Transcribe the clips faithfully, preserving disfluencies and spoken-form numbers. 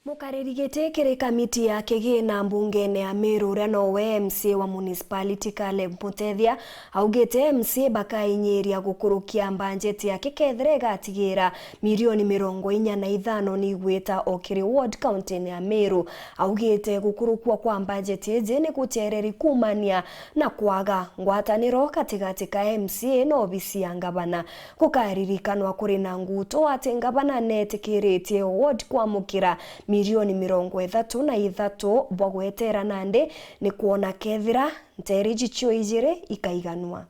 Mukariri giti kiri kamiti ya kigina mbungene ya Meru, uria nowe M C A wa municipality Caleb Mutethia, augite M C A bakainyiria gukurukia mbanjeti yake kethira igatigira milioni mirongo inya na ithano ni igwita o kiri ward county-ini ya Meru. Augite gukurukua kwa mbanjeti iji ni gutereri kumania na kwaga ngwataniro gatigati ka M C A na obisi ya ngavana. Gukaririkanwa kuri na nguto ati ngavana netikiritie ward kwamukira milioni mirongo ithatu na ithatu bwa gwetera nandi ni kwona kethira nteere iji cio ijiri ikaiganwa.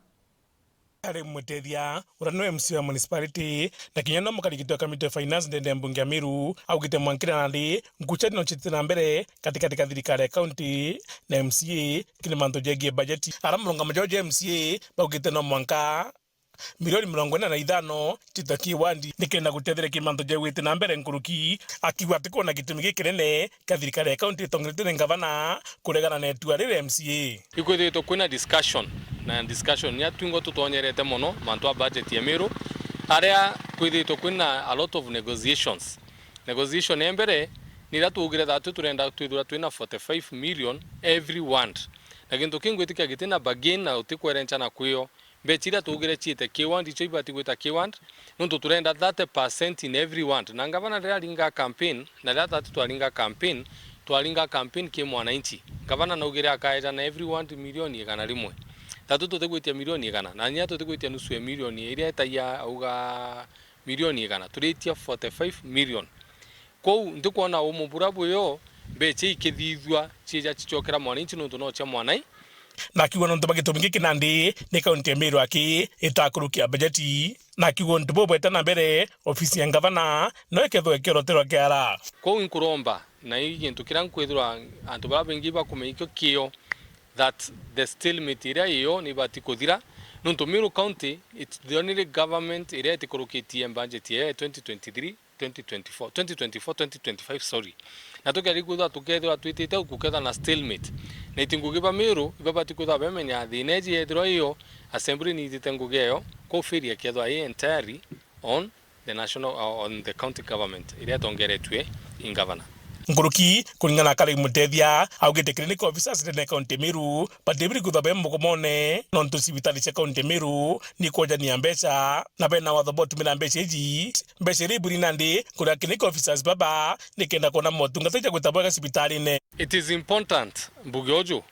Ari Mutethia, uria niwe M C A wa municipality, na kinya no mukarigitwa kamiti ya finance ndene ya mbunge ya Meru, augite mwankira nandi ngucanio citite na mbere katikati ka thirikari ya county na M C A kiri mantu jegie bajeti. Ara murungamo jao ja M C A baugite no mwanka milioni mirongo ina na ithano cita ki wandi nikenda gutetheria ki mantu ja gwite na mbere nkuruki, akiuga ati kwona gitumi gikinene kia thirikari ya county itongeretwe ni ngavana kuregana na itua riri M C A. Ikwithitwe kwina discussion, na discussion ni atwingwa tutonyerete mono mantu a budget ya Meru, aria kwithitwe kwina a lot of negotiations. Negotiation ya mbere ni iria tugire that turenda twithira twina forty-five million every ward, na gintu kingwitikia gitina bargain na utikwerenca na kwio. Mbecha iria tugire ciite ki ward, icio ibati gwita ki ward, nontu turenda thirty percent in every ward. Na ngavana riria aringa campaign, na riria thatu twaringa campaign, twaringa campaign ki mwananchi. Ngavana naugire akaeja na every ward milioni igana rimwe. Thatu tutigwitia milioni igana, na nya tutigwitia nusu ya milioni iria etagia auga milioni igana, turitia forty-five million. Kwou ntikwona umu buria buyo mbecha ikithithua ciija cicokera mwananchi nontu no cia mwanai. Na akiuga nontu bwa gitumi giki nandi ni kaunti ya Meru aki itakurukia bajeti. Na akiuga untu bubwete na mbere, ofisi ya ngavana no ikethwe ikioroterwa kiara. Kwou inkuromba, na i gintu kiria nkwithirwa antu baria baingi bakumenya ikio kio, that the stalemate iria iyo ni ibati kuthira, nontu Meru County, it's the only government iria itikurukitie budget ya twenty twenty-three, twenty twenty-four, twenty twenty-four, twenty twenty-five, sorry. Na tukeri kwithirwa tukethirwa twitite au kukethwa na stalemate. Na iti ngugi ba Meru ibabati kwithirwa bemenya thina iji yethirwa iyo, assembly ni itite ngugi eyo, ko failure ikethwa i entirely on the national, uh, on the county government iria itongeretue i ngavana. Nkuruki, kuringana na Caleb Mutethia, augite clinical officers ndene ya county Meru batibiri kwithirwa be mugomone, nontu cibitari cia county Meru ni kwonjania mbecha, na bena watho bwa utumira mbecha iji, mbecha iria iburi nandi kuria clinical officers baba nikenda kwona motungata ja gwita bwega cibitarine. It is important, mbuge uju,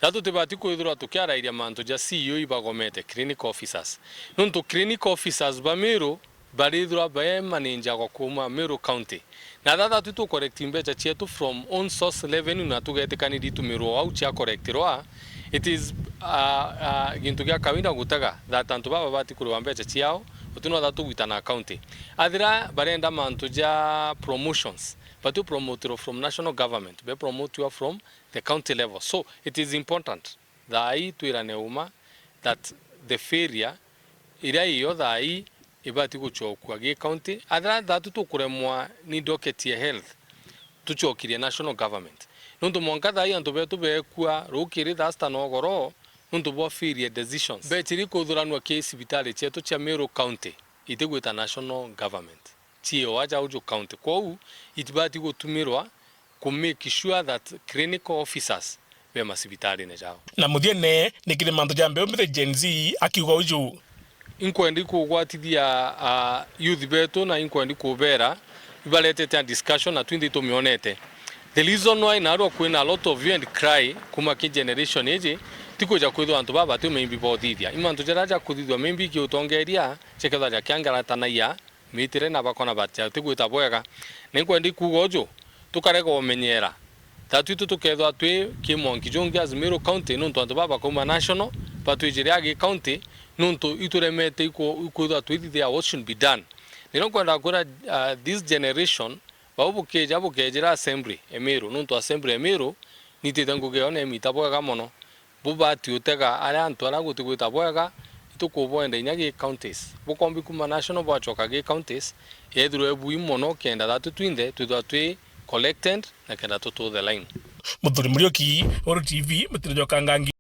na tutibati kwithirwa tukiarairia mantu ja C E O ibagomete clinical officers. Nontu clinical officers ba Meru barithirwa bemanenjagwa kuuma Meru County. Na thatha tu tucollect mbecha cietu from own source revenue na tugetikaniria itumirwo au cia collectirwa, it is, uh, uh, gintu gia kawaida gutega that antu baba babati kuriwa mbecha ciao, uti no that tugwita na county. Athira barenda mantu ja promotions, bati promotirwo from national government, be promotiwa from the county level. So it is important thaa ii twirane uma that the failure iria iyo thaa ii ibati gucokua gi county. Athira thatu tukuremwa ni docket ya health, tucokirie national government. Nontu mwanka thaa ii antu betu beekua rukiri thaa sita na ugoro nontu bwa failure decisions. Mbecha iria ikuthuranua ki cibitari cietu cia Meru County itigwita national government, ciio aja uju county. Kwou itibati gutumirwa ku make sure that clinical officers be macibitarine jao. Na muthiene, ni kiri mantu ja mbeu mbithe Gen Z akiuga uju. Inkwenda ikugwatithia, ah, youth betu na inkwenda ikubera ibaretete a discussion na twinthe itumionete. The reason why narua kwina a lot of hue and cry kuma ki generation iji, ti kwija kwithirwa antu baba bati maybe bothithia. I mantu jaria jakuthithua maybe ki utongeria, jekethwa jakiangaratanagia mitire na bakona bati jatigwita bwega. Na inkwenda ikuuga uju, tukarega umenyera. Thatu itu tukethwa twi ki mwanki jungi as Meru County, nontu antu baba bakauma national, batwijire agi county, nontu ituremete iku-, ikwithwa twithithia what should be done. Nino nkwenda kwira, uh, this generation, bau bukija bukejira assembly e Meru, nontu assembly e Meru nitite ngugi yo nemita bwega mono. Bubati utega aria antu aria gutigwita bwega, itukubwenda inya gi counties. Bukombi kuma national bwacoka gi counties, yethirwe bui mono kenda thatu twinthe twithwa twi collected na kenda tutu the line. Muthuri Muriuki, Uru T V, mutiro jwa Kangangi.